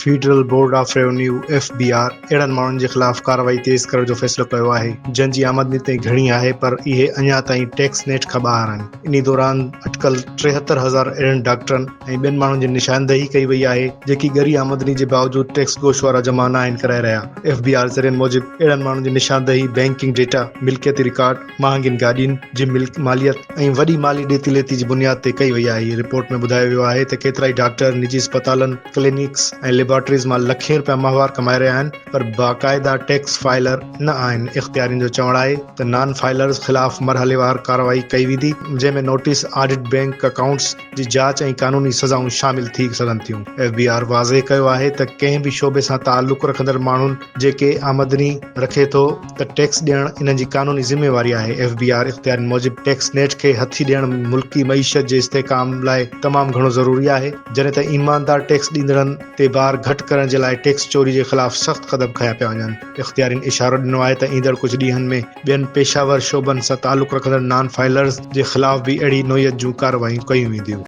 Federal board of revenue, F B R, اهڙن ماڻهن جي خلاف ڪارروائي تيز ڪرڻ جو فيصلو ڪيو آهي، جن جي آمدني تي گهڻي آهي پر اهي اڃا تائين ٽيڪس نيٽ کان ٻاهر آهن. انهي دوران اٽڪل 73 هزار اهڙن ڊاڪٽرن ۽ ٻين ماڻهن جي نشاندهي ڪئي وئي آهي، جيڪي ڳري آمدني جي باوجود ٽيڪس گوشوارا جمع ناهن ڪرائي رهيا. ايف بي آر ذريعن موجب اهڙن ماڻهن جي نشاندهي بئنڪنگ ڊيٽا، ملڪيتي رڪارڊ، مهانگين گاڏين جي ماليت ۽ وڏي مالي ڏيتي ليتي جي بنياد تي ڪئي وئي آهي. رپورٽ ۾ ٻڌايو ويو آهي ته ڪيترائي ڊاڪٽر نجي اسپتالن، ڪلينڪس ۽ ليبارٽريز مان لکين رپيا ماهوار ڪمائي رهيا آهن پر باقاعده ٽيڪس فائلر نه آهن. اختيارين جو چوڻ آهي ته نان فائلرز خلاف مرحليوار ڪارروائي ڪئي ويندي جنهن ۾ نوٽيس، آڊٽ، بئنڪ اڪائونٽس جي جاچ ۽ قانوني سزائون شامل ٿي سگهن ٿيون. ايف بي آر واضح ڪيو آهي ته ڪنهن به شعبي سان تعلق رکندڙ ماڻهن جيڪي آمدني رکي ٿو ته ٽيڪس ڏيڻ انهن جي قانوني ذميواري آهي. ايف بي آر اختيارين موجب ٽيڪس نيٽ کي هٿي ڏيڻ ملڪي معيشت جي استحڪام لاء تمام گهڻو ضروري آهي جڏهن ته ايماندار ٽيڪس ڏيندڙن تي بار گهٽ ڪرڻ جي لاء ٽيڪس چوري جي خلاف سخت قدم کنيا پيا وڃن. اختيارين اشارو ڏنو آهي ته ايندڙ ڪجهه ڏينهن ۾ ٻين پيشه ور شعبن سان تعلق رکندڙ نان فائلرز جي خلاف به اهڙي نوعيت جون ڪارروايون ڪيون وينديون.